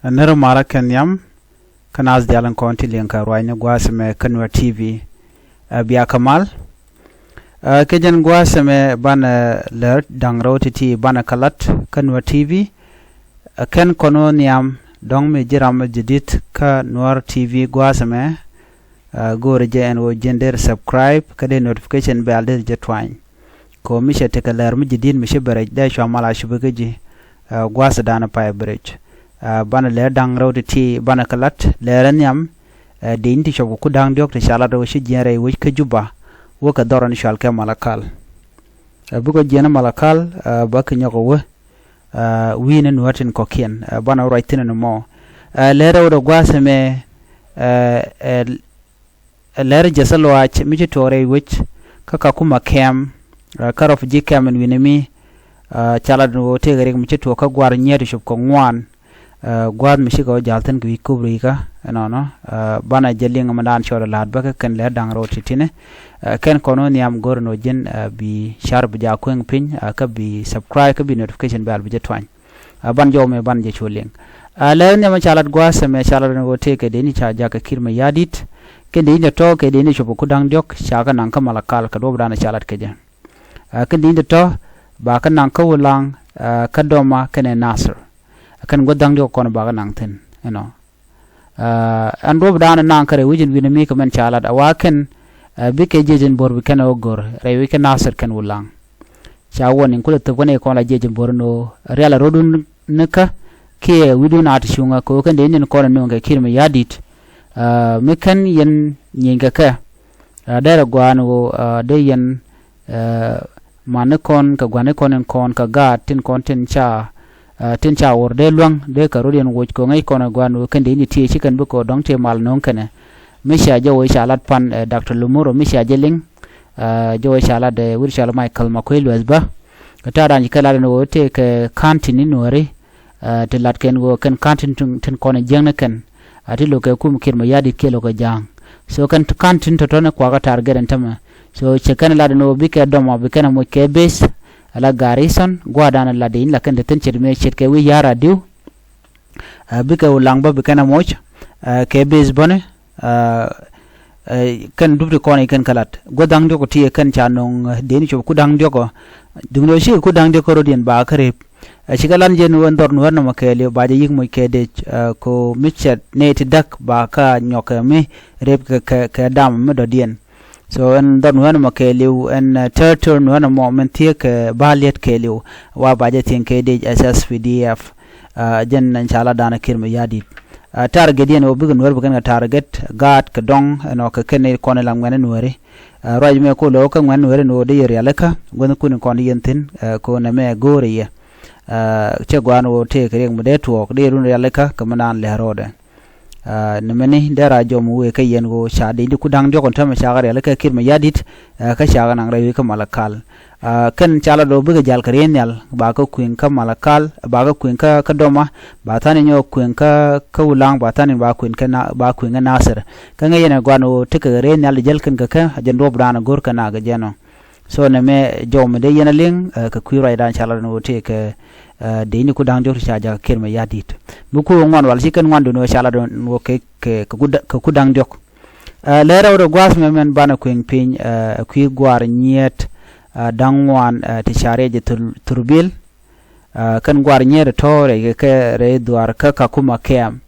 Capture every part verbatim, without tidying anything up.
Nir marä kɛ nhiam kä naath diaal in kɔn ti liŋ kɛ ruacni gua̱a̱th ɛmɛ kä Nuer T V. Ɛ, bia kɛ mal. Ɛ, kɛ jɛn gua̱a̱th ɛmɛ banɛ lär da̱ŋ rɛw ti̱ti̱ banɛ kɛ la̱t kä Nuer T V. Ɛ, kɛn kɔn wä nhiam dɔ̱ŋ mi ji̱ ram mi ji̱ di̱t kä Nuer T V gua̱a̱th ɛmɛ. Ɛ, go̱o̱rɛ jɛ ɛn ɣöö ji̱n dee subscribe kä dee notification bell dee jɛ tuany. Kɛ ɣöö mi cɛ tekɛ lär mi ji̱ di̱t mi ci bɛ rɛc dee cua mal a cupi kä ji̱. Ɛ, gua̱a̱th dan pay bɛ rɛc. Ɛ, banɛ lär da̱ŋ rɛw ti̱ti̱ banɛ kɛ la̱t lärä nhiam. Ɛ, dee ni ti cuɔp kɛ ku da̱ŋ diɔ̱k ti ca lat ɣöö ci jiɛn rɛy wec kä Juba wä kɛ dhɔr ni cual kɛ Malakal. Ɛ, bikɛ jiɛn Malakal, ɛ, bä kɛ nyɔk ɛ wä. Ɛ, wi̱i̱ni Nuäär tin kɔ̱kiɛn, ɛ, banɛ wä ruac thi̱n ɛn mɔ. Ɛ, lärä wä dee gua̱a̱th ɛmɛ, ɛ, ɛ, ɛ lär ji̱ thil luaac mi ci tuɔɔk rɛy wec kä Kakuma kɛm, ɛ, kä refugee kɛm ɛn wi̱ni mi, ɛ, ca lat ɛn ɣöö tëëkɛ riɛk mi ci tuɔɔk kä gua̱r nyiet cup kɛ ŋuan. Ɛ, gua̱a̱th mi cikɛ wä ja̱l thi̱n kɛ wi̱c kubrikä ɛnɔnɔ, ɛ, banɛ jɛ liŋ mi daan cɔɔl ɛ la̱a̱t bä kä kɛn lär da̱ŋ rɛw ti̱ti̱ni. Ɛ, kɛn kɔn wä nhiam go̱o̱rɛ ni ɣöö ji̱n, ɛ, bi car bi jaak kueŋ piny, ɛ, kä bi subscribe kä bi notification bell bi jɛ tuany. Ɛ, ban jɔw mɛ ban jɛ cu liŋ. Ɛ, lär nhiam ca lat gua̱a̱th ɛmɛ ca lat ɛn ɣöö tëëkɛ dee ni ca jakä Kiir Mayardit. Kɛn dee ni tɔ̱ kɛ dee ni cup kɛ ku da̱ŋ diɔ̱k ca kɛ naŋ kä Malakal kɛ duɔ̱p dan ca lat kɛ jɛ. Ɛ, kɛn dee ni tɔ̱ ba kɛ naŋ kä Wulaŋ, ɛ, kä Doma kɛnɛ Nasir. Ɛ, kɛn gua̱th da̱ŋ diɔ̱k kɔn ba kɛ naŋ thi̱n ɛnɔ. Ɛ, ɛn duɔ̱p dan naŋ kä rɛy wec in wi̱ni mi kɛ mɛn ca lat a wa kɛn, ɛ, bikɛ jiɛc in bo̱r bi kɛn ɛ wä go̱r rɛy wec kä Nasir kɛn Wulaŋ. Ca wä ni kulɛ thöp kä ni kɔn la jiɛc in bo̱r ni ɣöö rial a rot wun ni kä kiɛ wi̱dun a ti cuŋä kɛ ɣöö kɛn dee ni kɔn ni nuŋ kɛ Kiir Mayardit. Ɛ, mi kɛn yɛn nyieeny kɛ kɛ. Ɛ, derɛ gua̱a̱n ɣöö, ɛ, dee yɛn, ɛ, mani kɔn kɛ gua̱ni kɔn in kɔn kɛ gaat tin kɔn tin ca, ɛ, tin ca wur dee luäŋ dee kɛ rot yɛn woc kɛ ŋäc kɔn ɛ gua̱a̱n ɣöö kɛn dee ni tiee ci kɛn bikɛ ɣöö dɔ̱ŋ tiee mal no̱o̱ŋ kɛnɛ. Mi cia jɛ wee ca lat pan, ɛ, Doctor Lumuro mi cia jɛ liŋ, ɛ, jɛ wee ca lat, ɛ, wi̱r ca lat Michael Makuei Lueth bä. Kɛ ta̱a̱ dan ci kɛ lat ɛn ɣöö tëëkɛ ka̱n tin ni Nuääri, ɛ, ti lat kɛn ɣöö kɛn ka̱n tin, tin, tin kɔn jiäkni kɛn. Ɛ, ti lo̱kɛ kum Kiir Mayardit kiɛ lo̱kɛ ja̱a̱ŋ. So kɛn ka̱n tin tɔ̱tɔ̱ni kuakä target ɛn tämɛ. So cɛ kɛn lat ɛn ɣöö bikɛ Doma bi kɛn ɛ moc kɛ base. Ɛ la Garrison gua̱a̱r dan ɛ lat in la kɛn te thi̱n ce̱t mëë ce̱tkɛ wi̱i̱ ya̱r a diw. Ɛ, bikɛ Wulaŋ bä bi kɛn ɛ moc, ɛ, kɛ base bäni, ɛ, ɛ, kɛn dup ti kɔn i̱ kɛn kä lat. Gua̱th da̱ŋ diɔ̱k ti i̱ kɛn ca no̱o̱ŋ, ɛ, dee ni cup ku da̱ŋ diɔ̱k ɔ. Duŋni ɣöö cikɛ ku da̱ŋ diɔ̱k kä rot yɛn ba kä rep. Ɛ, cikɛ lan jɛn ɣöö ɛn dhɔr Nuäär nɔmɔ kɛɛliw ba jɛ yi̱k moc kɛ dec, ɛ, ko mi cɛ nɛy ti däk ba kä nyɔk kɛ mi rep kɛ, kɛ, kɛ dam mi dɔ̱diɛn. So ɛn dhɔr Nuäär nɔmɔ kɛɛliw ɛn, ɛ, territory Nuäär nɔmɔ min thiee kɛ ba liet kɛɛliw wa ba jɛ thi̱eŋ kɛ dec S S P D F. Ɛ, jɛn ɛn ca la da̱a̱n Kiir Mayardit. Ɛ, target yɛn ɣöö bikɛ Nuäär bi kɛn kɛ target gaat kɛ dɔ̱ŋ ɛnɔ kɛ kɛn ni kɔn in la ŋuɛ̈ni Nuääri. Ɛ, ruac mɛ ko lo̱k kä ŋuɛ̈ni Nuääri ni ɣöö dee yɛ rialikä guäthni kun in kɔn yɛn thi̱n, ɛ, ko nɛmɛ go̱o̱rɛ yɛ. Ɛ, cɛ gua̱a̱n ɣöö tëëkɛ riɛk mi dee tuɔɔk dee run rialikä kɛ mi naan lɛ̈ ro̱o̱dɛ. Ɛ, ni mɛni dee ra jɔm wëë kä yɛn ɣöö ca dee ni ku da̱ŋ diɔ̱k ɛn täämɛ cakɛ rialikä Kiir Mayardit, ɛ, kä cakɛ naŋ rɛy wec kä Malakal. Ɛ, kɛn ca la do̱ bikɛ jal kɛ riey nhial ba kä kui̱ŋ kä Malakal, ba kä kui̱ŋ kä, kä Doma, ba tha̱a̱ŋ ni nyɔk kui̱ŋ kä, kä Wulaŋ, ba tha̱a̱ŋ ni ba kui̱ŋ kä na, ba kui̱ŋ kä Nasir. Kä ŋäc yɛn ɛ gua̱n ɣöö tekɛ riey nhial di jäl kɛn kɛ kɛ, a jɛn duɔ̱p da̱a̱n ɛ go̱r kɛ nak kɛ jɛn ɔ. So nɛmɛ jɔw mi dee yɛn a liŋ, ɛ, kɛ kui̱ ruacdan ca la do̱ ni ɣöö tëëkɛ, ɛ, dee ni ku da̱ŋ diɔ̱k ti ca jakä Kiir Mayardit. Mi ku ŋuan wal ci kɛn ŋuan do̱ ni ɣöö ca la do̱ ni ɣöö kɛ, kɛ, kɛ ku da̱-, kɛ ku da̱ŋ diɔ̱k. Ɛ, lɛr rɛw rɛ gua̱a̱th mɛ mɛn banɛ kueŋ piny, ɛ, kui̱ gua̱a̱r nyiet, ɛ, da̱ŋ ŋuan, ɛ, ti ca riɛc ɛ thur-, thurbil. Ɛ, kɛn gua̱a̱r nyiet ɛ tɔ̱ rɛy kɛ, kɛ rɛy dhuaar kä Kakuma kɛm.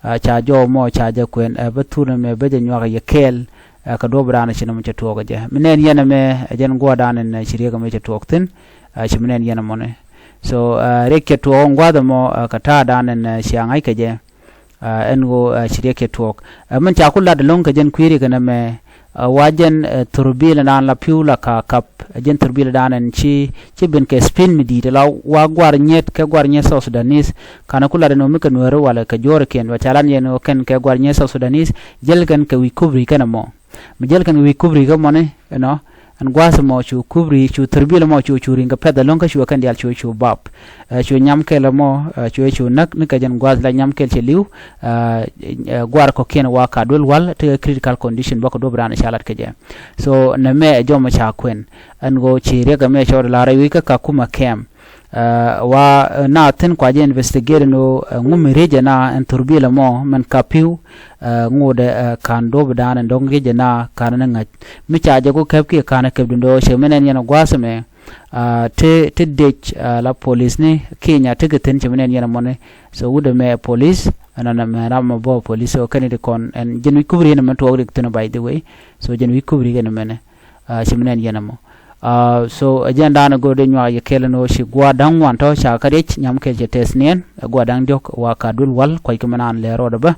Ɛ, ca jɔw mɔ ca jɛ kuɛn, ɛ, bä thur ni mɛ bä jɛ nyuak yɛ kɛɛl, ɛ, kɛ duɔ̱p raan ci ni mɛ cɛ tuɔɔk jɛ. Mi nɛn yɛn ɛmɛ, ɛ, jɛn gua̱a̱r dan ɛn, ɛ, ci riɛk ɛmɛ cɛ tuɔɔk thi̱n, ɛ, ci mi nɛn yɛn ɛmɔni. So, ɛ, riɛk cɛ tuɔɔk ɛn gua̱a̱th ɛmɔ, ɛ, kɛ ta̱a̱ dan ɛn, ɛ, cia ŋa̱c kɛ jɛ. Ɛ, ɛn ɣöö, ɛ, ci riɛk cɛ tuɔɔk. Ɛ, min ca ku lat ɛlɔ̱ŋ kɛ jɛn kui̱ riɛk ɛn ɛmɛ, ɛ, wa jɛn, ɛ, thurbil ɛn daan la pi̱w la ka kap, ɛ, jɛn thurbil ɛn daan ɛn ci, ci ben kɛ spin mi di̱i̱t, la wa gua̱r nyiet kɛ gua̱r nyiet South Sudanese, kanɛ ku lat ɛn ɣöö mi kɛ Nuääri walɛ kɛ juɔ̱ɔ̱rikiɛn, wa ca lat yɛn ɣöö kɛn kɛ gua̱r nyiet South Sudanese, jäl kɛn kɛ wi̱i̱ kubri kɛn ɛmɔ. Mi jäl kɛn kɛ wi̱i̱ kubri kä mɔni, you know, ɛn gua̱a̱th ɛmɔ cu kubri, cu thurbil ɛmɔ cu, cu ri̱ŋ kɛ pɛ̈th ɛlɔ̱ŋ kä cu kɛn diaal cu, cu bap. Ɛ, cu nyam kɛl ɛmɔ, ɛ, cu, cu näk ni kɛ jɛn gua̱a̱th la nyam kɛl cɛ li̱w, ɛ, ɛ, gua̱a̱r kɔ̱kiɛn wa ka duel wal, tekɛ critical condition bä kɛ duɔ̱p raan ca lat kɛ jɛ. So, nɛmɛ ɛ jɔmɔ ca kuɛn. Ɛn ɣöö ci riɛk ɛmɛ cɔɔd la rɛy wi̱c kä Kakuma kɛm. Wa na thin kua jɛ investigate ni ŋu mi riec jɛ na ɛn thurbil ɛmɔ mɛn kapiu. Ŋot ɛ kan duɔp dan ɛn dɔŋ riec jɛ na kan ni ŋa̱c mi ca jɛ ku kɛp kiɛ kan kɛp dundɔ cɛ mi nɛn yɛn gua̱a̱th ɛmɛ. Ti ti dec la police ni Kenya ti kɛ thin cɛ mi nɛn yɛn ɛmɔni. So wut ɛmɛ police ɛn ɛn ɛmɛ ram mɛ bɔ police so kɛn it kɔn ɛn jɛn wi̱c kubri ɛn ɛmɛ tuɔɔk rik thin by the way. So jɛn wi̱c kubri ɛn ɛmɛnɛ. Ci mi nɛn yɛn ɛmɔ. So ɛ jɛn da̱a̱n ɛ go̱r dee nyuak yɛ kɛl ɛn ɣöö ci gua̱a̱r da̱ŋ ŋuan tɔ̱ ca kä riec nyam kɛl cɛ tɛth niɛn ɛ gua̱a̱r da̱ŋ diɔ̱k wa ka duël wal kuac kɛ mi naan lɛɛr rɔɔdɛ bä.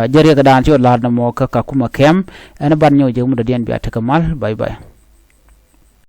Jɛ riɛk da̱a̱n ci ɣä la̱r nɔmɔ kä ka kumɛ kɛm ɛn ban nyɔk jɛ mudɛ diɛn bia tekɛ mal. Bye bye.